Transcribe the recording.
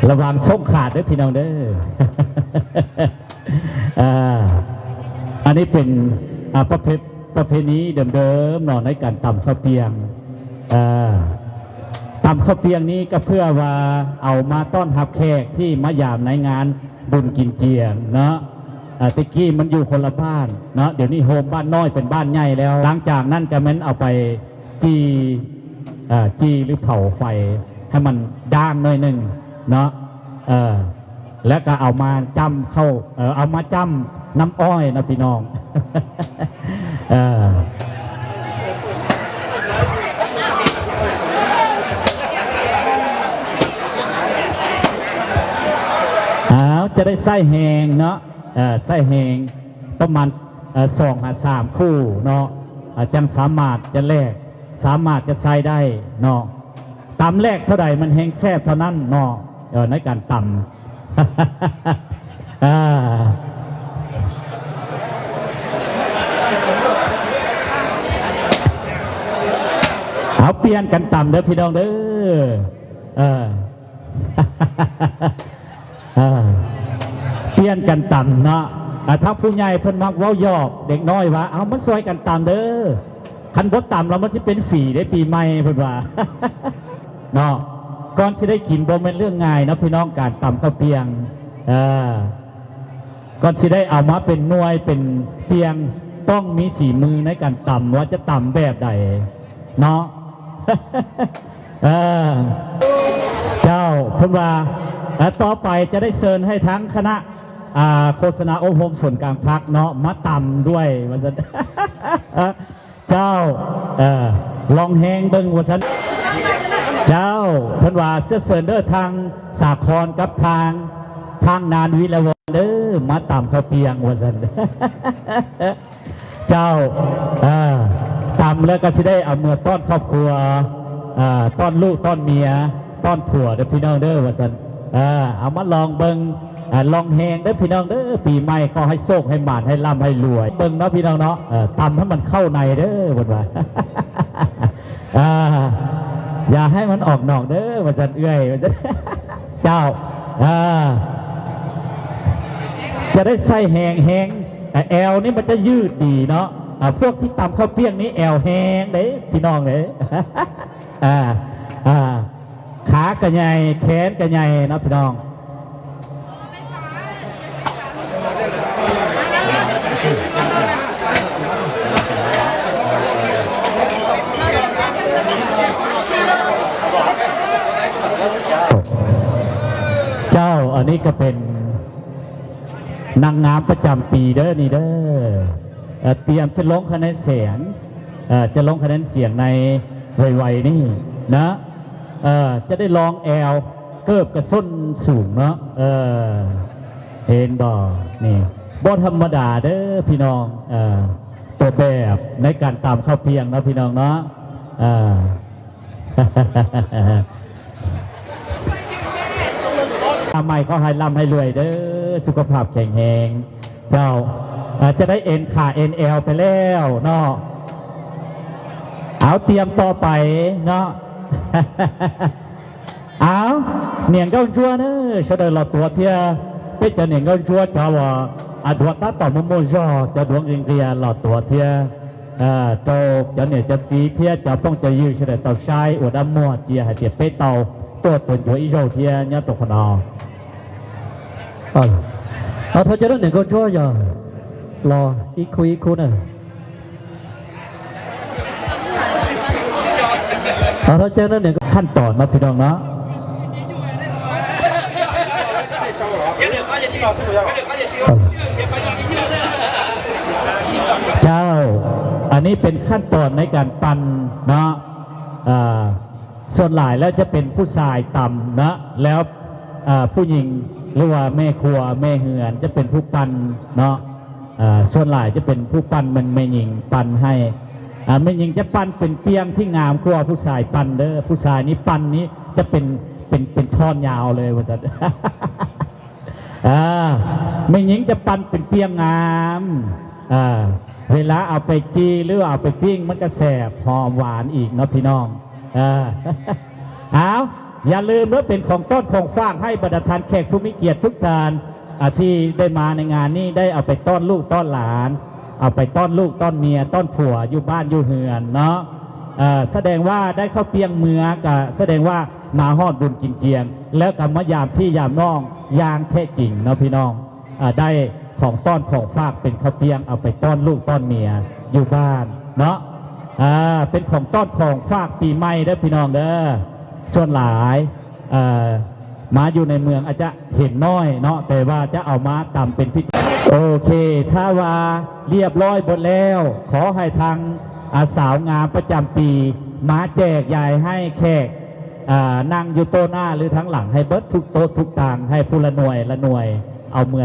ລະວັງສົ້ງຂາດເດີ້ພີ່ນ້ອງເດີ້. ອ່າ ອັນນີ້ເປັນ ອ່າ ປະເພ ປະເພນີເດີມໆເນາະ ໃນການຕຳເຂົ້າປຽງ. ອ່າ ຕຳເຂົ້າປຽງນີ້ກໍເພື່ອວ່າເອົາມາຕ້ອນຮັບແຂກທີ່ມາຢາມໃນງານບຸນກິນຈຽງເນາະ. ອ່າ ແຕ່ກີ້ມັນຢູ່ຄົນລະບ້ານເນາະ, ດຽວນີ້ໂຮມບ້ານນ້ອຍເປັນບ້ານໃຫຍ່ແລ້ວ. ຫຼັງຈາກນັ້ນກໍແມ່ນເອົາໄປ ຈີ່ ເອີ ຈີ່ ຫຼື ເຜົາໄຟໃຫ້ມັນດ່າງໜ້ອຍໜຶ່ງເນາະ. ເອີ ແລ້ວກໍເອົາມາຈ້ຳເຂົ້າ ເອີ ເອົາມາຈ້ຳນ້ຳອ້ອຍເນາະພີ່ນ້ອງ. ເອີ ອ້າວ ຈະໄດ້ໃຊ້ແຮງເນາະ. ເອີ ໃຊ້ແຮງປະມານ ເອີ ສອງຫາສາມຄູ່ເນາະ, ເອີ ຈັ່ງສາມາດຈະແລກ ສາມາດຈະໃຊ້ໄດ້ເນາະ. ຕຳແລກເທົ່າໃດມັນແຮງແຊບເທົ່ານັ້ນເນາະ ເອີ ໃນການຕຳ. ອ່າ ເອົາ ປ່ຽນກັນຕຳເດີ້ພີ່ນ້ອງເດີ້. ເອີ ອ່າ ປ່ຽນກັນຕຳເນາະ. ອ່າ ທາງຜູ້ໃຫຍ່ເພິ່ນມັກເວົ້າຫຍອກເດັກນ້ອຍວ່າ ເອົາ ມາຊ່ວຍກັນຕຳເດີ້, ຄັນບໍ່ຕຳແລ້ວມັນຊິເປັນຝີເດ້ປີໃໝ່ ເພິ່ນວ່າເນາະ. ກ່ອນຊິໄດ້ກິນບໍ່ແມ່ນເລື່ອງງ່າຍເນາະພີ່ນ້ອງ ການຕຳເຂົ້າປຽງ. ເອີ ກ່ອນຊິໄດ້ເອົາມາເປັນໜ່ວຍເປັນປຽງ ຕ້ອງມີສີມືໃນການຕຳ ວ່າຈະຕຳແບບໃດເນາະ. ເອີ ເຈົ້າ ເພິ່ນວ່າ ເອີ ຕໍ່ໄປຈະໄດ້ເຊີນໃຫ້ທາງຄະນະ ອ່າ ໂຄສະນາອົບຮົມສູນກາງພັກເນາະ ມາຕຳດ້ວຍວ່າຊັ້ນ. ເຈົ້າ ເອີ ລອງແຮງເບິ່ງວ່າຊັ້ນ. ເຈົ້າ ເພິ່ນວ່າ ເຊີນເດີ ທາງສາຄອນກັບທາງ ທາງນານວິລະວອນເດີ ມາຕຳເຂົ້າປຽງວ່າຊັ້ນ. ເຈົ້າ ເອີ ຕຳແລ້ວກໍຊິໄດ້ເອົາເມືອຕ້ອນຄອບຄົວ ເອີ ຕ້ອນລູກຕ້ອນເມຍ ຕ້ອນຜົວເດີພີ່ນ້ອງເດີວ່າຊັ້ນ. ເອີ ເອົາມາລອງເບິ່ງ ເອີ ລອງແຮງເດີພີ່ນ້ອງເດີ. ປີໃໝ່ຂໍໃຫ້ໂຊກໃຫ້ໝານ ໃຫ້ລ່ຳໃຫ້ລວຍ ເບິ່ງເນາະພີ່ນ້ອງເນາະ. ເອີ ຕຳໃຫ້ມັນເຂົ້າໃນເດີ ເພິ່ນວ່າ ອ່າ ຢ່າໃຫ້ມັນອອກນອກເດີວ່າຊັ້ນເອື້ອຍ ວ່າຊັ້ນ. ເຈົ້າ ອ່າ ຈະໄດ້ໃຊ້ແຮງ ແຮງ ແອວນີ້ມັນຈະຍືດດີເນາະ. ອ່າ ພວກທີ່ຕຳເຂົ້າປຽງນີ້ແອວແຮງເດ້ພີ່ນ້ອງເດ້. ອ່າ ອ່າ ຂາກໍໃຫຍ່ ແຂນກໍໃຫຍ່ເນາະພີ່ນ້ອງ. ເຈົ້າ ອັນນີ້ກໍເປັນນາງງາມປະຈຳປີເດີນີ້ເດີ. ເອີ ຕຽມຈະລົງຄະແນນສຽງ ເອີ ຈະລົງຄະແນນສຽງໃນໄວໆນີ້ນະ. ເອີ ຈະໄດ້ລອງແອວເກີບກະສົ້ນສູງເນາະ. ເອີ ເຫັນບໍ່ ນີ້ບໍ່ທຳມະດາເດີພີ່ນ້ອງ. ເອີ ຕົວແບບໃນການຕຳເຂົ້າປຽງເນາະພີ່ນ້ອງເນາະ. ເອີ ອາໄມ ຂໍໃຫ້ລ່ຳໃຫ້ລວຍເດີ ສຸຂະພາບແຂງແຮງ. ເຈົ້າ ເອີ ຈະໄດ້ເອັນຂາເອັນແອວໄປແລ້ວເນາະ. ເອົາ ຕຽມຕໍ່ໄປເນາະ. ເອົາ Niềng gốc chúa nớ, sau đây là tua thia. Pết cho niềng gốc chúa cho là, à, đua tát tỏ mô mô giò, cho đuống riêng ria là tua thia. À, trâu cho niềng cho xí thia, cho pông cho dư, sau đây tàu sai, ua đá mua, chia hai tiệp pết tàu, tua tuần chúa ý dầu thia, nhớ tổ phần nào. Ờ. Ờ, thôi cho nó niềng gốc chúa giờ. Lo, ít khu, ít khu nè. ເອົາ ຖ້າຈັ່ງນັ້ນນີ້ ຂັ້ນຕອນເນາະ ພີ່ນ້ອງເນາະ. ເຈົ້າ ອັນນີ້ເປັນຂັ້ນຕອນໃນການປັ່ນເນາະ. ເອີ ສ່ວນຫຼາຍແລ້ວຈະເປັນຜູ້ຊາຍຕຳເນາະ ແລ້ວ ເອີ ຜູ້ຍິງ ຫຼືວ່າແມ່ຄົວແມ່ເຮືອນຈະເປັນຜູ້ປັ່ນເນາະ. ເອີ ສ່ວນຫຼາຍຈະເປັນຜູ້ປັ່ນ ແມ່ນແມ່ຍິງປັ່ນໃຫ້. ເອີ ແມ່ຍິງຈະປັ່ນເປັນປ່ຽງທີ່ງາມກວ່າຜູ້ຊາຍປັ່ນເດີ. ຜູ້ຊາຍນີ້ປັ່ນນີ້ຈະເປັນ ເປັນ ເປັນທ່ອນຍາວເລີຍວ່າຊັ້ນ. ເອີ ແມ່ຍິງຈະປັ່ນເປັນປ່ຽງງາມ. ເອີ ເວລາເອົາໄປຈີ່ ຫຼືວ່າເອົາໄປປີ້ງ ມັນກະແຊບຫອມຫວານອີກເນາະ ພີ່ນ້ອງ. ເອີ ເອົາ ຢ່າລືມເດີ ເປັນຂອງຕ້ອນຂອງຝາກໃຫ້ບັນດາທ່ານແຂກຜູ້ມີກຽດທຸກທ່ານ ອາ ທີ່ໄດ້ມາໃນງານນີ້ ໄດ້ເອົາໄປຕ້ອນລູກຕ້ອນຫຼານ ເອົາໄປຕ້ອນລູກຕ້ອນເມຍ ຕ້ອນຜົວຢູ່ບ້ານຢູ່ເຮືອນເນາະ. ເອີ ສະແດງວ່າໄດ້ເຂົ້າປຽງເມືອ ກະສະແດງວ່າມາຮອດບຸນກິນຈຽງ ແລ້ວກະມາຢາມພີ່ຢາມນ້ອງຢ່າງແທ້ຈິງເນາະພີ່ນ້ອງ. ເອີ ໄດ້ຂອງຕ້ອນຂອງຝາກເປັນເຂົ້າປຽງ ເອົາໄປຕ້ອນລູກຕ້ອນເມຍຢູ່ບ້ານເນາະ. ເອີ ເປັນຂອງຕ້ອນຂອງຝາກປີໃໝ່ເດີພີ່ນ້ອງເດີ. ສ່ວນຫຼາຍ ເອີ ມາຢູ່ໃນເມືອງອາດຈະເຫັນນ້ອຍເນາະ ແຕ່ວ່າຈະເອົາມາຕຳເປັນພິທີ. ໂອເຄ ຖ້າວ່າລຽບຮ້ອຍເບິດແລ້ວ ຂໍໃຫ້ທາງ ອາ ສາວງາມປະຈຳປີມາແຈກຢາຍໃຫ້ແຂກ ອາ ນັ່ງຢູ່ໂຕະໜ້າ ຫຼື ທາງຫຼັງ ໃຫ້ເບິດທຸກໂຕະທຸກຕັ່ງ ໃຫ້ຜູ້ລະໜ່ວຍລະໜ່ວຍ ເອົາເມືອ